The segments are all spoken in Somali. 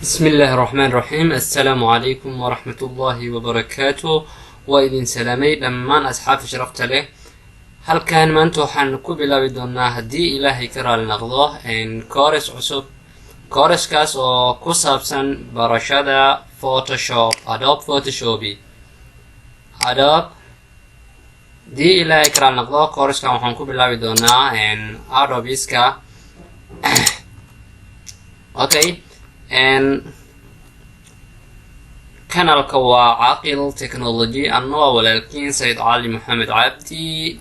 بسم الله الرحمن الرحيم. السلام عليكم ورحمة الله وبركاته. Waa idin salaamay dhammaan asxaabta sharafta leh. Halkan maanta waxaan ku bilaabi doonaa, haddii Ilaahay ka raali noqdo, course cusub, course-kaas oo ku saabsan barashada Photoshop, Adobe Photoshop, Adobe. Haddii Ilaahay ka raali noqdo, course-kan waxaan ku bilaabi doonaa Adobe-ska. Okay, kanalka waa Caaqil Technology, anna waa walaalkiin Sayid Cali Maxamed Cabdi.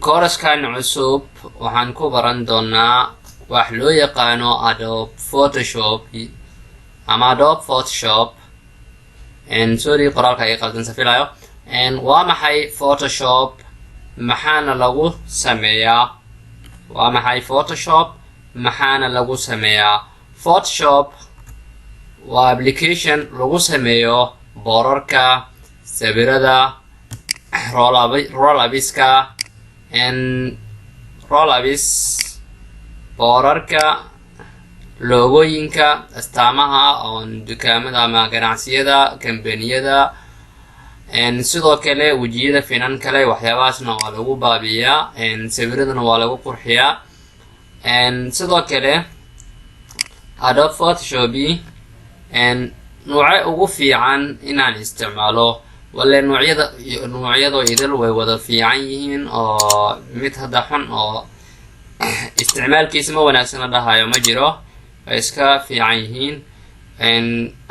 Course-kan cusub waxaan ku baran doonaa wax loo yaqaano Adobe Photoshop ama Adobe Photoshop. Sorry, qoraalka ay qaldansa filayo. Waa maxay Photoshop? Maxaana lagu sameeyaa? Waa maxay Photoshop? Maxaana lagu sameeyaa? Photoshop waa application lagu sameeyo boorarka, sawirada, roll-ups-ka, roll-ups, boorarka, logo-yinka, astaamaha oon dukaamada ama ganacsiyada, kambaniyada, sidoo kale wejiyada finan kale. Waxyaabahaasna waa lagu baabi'iyaa, sawiradana waa lagu qurxiyaa. Sidoo kale Adobe Photoshop nuuce ugu fiican inaan isticmaalo? Wale nuucyada, nuucyadoo idil way wada fiican yihiin, oo mid hadda xun oo isticmaalkiisa ma wanaagsana dhahayo ma jiro, way iska fiican yihiin.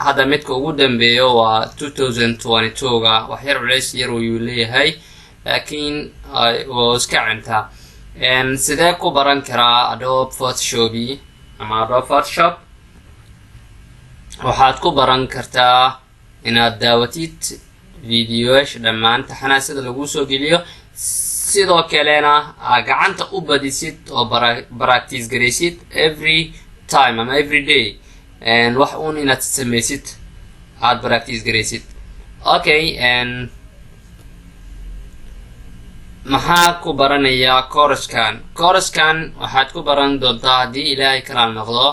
Hadda midka ugu dambeeyo waa 2022-ga. Wax yar culeys yar ayuu leeyahay, laakiin waa iska cintaa. Sidee ku baran karaa Adobe Photoshop ama Adobe Photoshop? Waxaad ku baran kartaa inaad daawatid videoyaasha dhammaan taxanaa sida lagu soo geliyo, sidoo kalena aa gacanta u badisid oo practice garaysid every time ama every day, wax uun inaad sameysid, aad practice garaysid. Okay, maxaa ku baranayaa course-kan? Course-kan waxaad ku baran doontaa, haddii Ilaahay kalaal noqdo,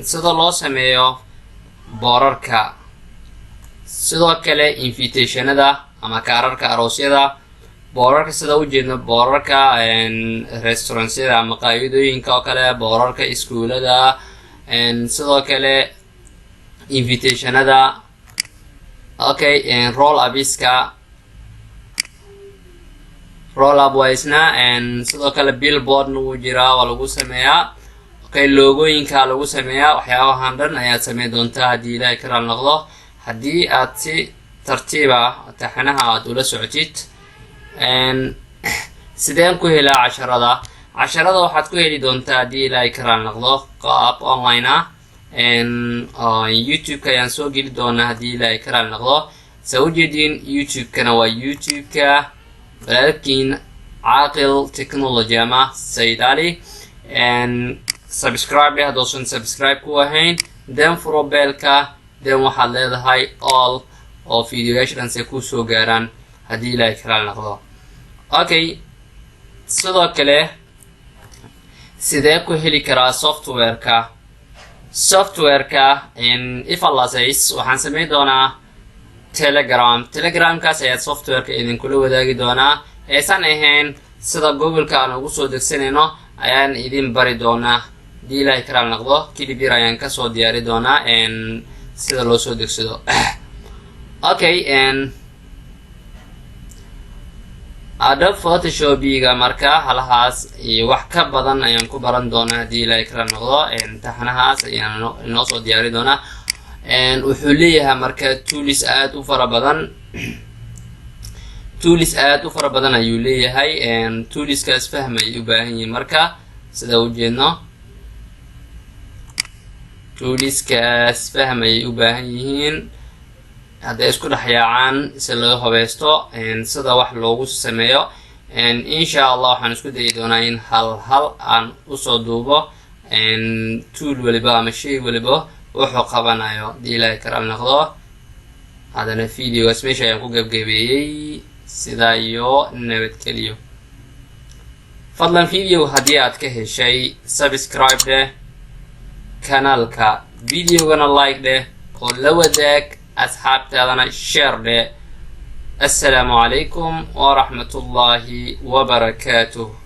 sida loo sameeyo boorarka, sidoo kale invitationada ama kaararka aroosyada, boorarka sida ujeedno, boorarka restaurantyada ama qaayadooyinka oo kale, boorarka iskuulada, sidoo kale invitationada. Okay, roll-ups-ka, roll up waa isna. Sidoo kale billboardna wuu jiraa, waa lagu sameeyaa. Okay, logo-yinka lagu sameeyaa. Waxyaabahan dhan ayaad sameyn doontaa, haddii Ilaahay ka raal noqdo, haddii aad si tartiiba taxanaha aad ula socotid. Sideen ku helaa casharada? Casharada waxaad ku heli doontaa, haddii Ilaahay ka raal noqdo, qaab online ah. YouTube-ka ayaan soo geli doonaa, haddii Ilaahay ka raal noqdo. Saa ujeediin, YouTube-kana waa YouTube-ka walaalkiin Caaqil Technology ama Sayid Ali. Subscribe dheh haddoosan subscribe ku ahayn, then furo bell-ka, then waxaad leedahay all, oo videoyaasha dhan se kusoo gaaraan, haddii Ilaahay ka raal noqdo. Okay, sidoo kale sidee ku heli karaa software-ka? Software-ka, if Allah says, waxaan sameyn doonaa Telegram. Telegramkaas ayaad software-ka idinkula wadaagi doonaa. Aysan ahayn sida Google-ka aan ugu soo degsanayno ayaan idin bari doonaa, haddii Ilaahay karaal noqdo. Clip yar ayaan kasoo diyaari doonaa sida loo soo degsado. Okay, Adobe Photoshopiga marka halahaas iyo wax ka badan ayaan ku baran doonaa, haddii Ilaahay karaal noqdo. Taxanahaas ayaan inoo soo diyaari doonaa. Wuxuu leeyahay marka tools aada u fara badan, tools aada u fara badan ayuu leeyahay. Toolskaas fahm ay u baahan yihiin. Marka sida ujeedno, toolskaas fahm ayay u baahan yihiin hadday isku dhex yaacaan, si loo habaysto, sida wax loogu sameeyo. Insha Allah waxaan isku dayi doonaa in hal hal aan usoo duubo tool waliba ama shay waliba wuxuu qabanayo, haddii Ilaahay karaal noqdo. Haddana videogaas meesha ayaan ku gebgebeeyey. Sidaa iyo nabadgeliyo. Fadlan video haddii aad ka heshay, subscribe dheh. Kanaalka videogana like dheh oo la wadaag asxaabtaadana, share dheh. Assalaamu calaykum waraxmatullaahi wabarakaatuh.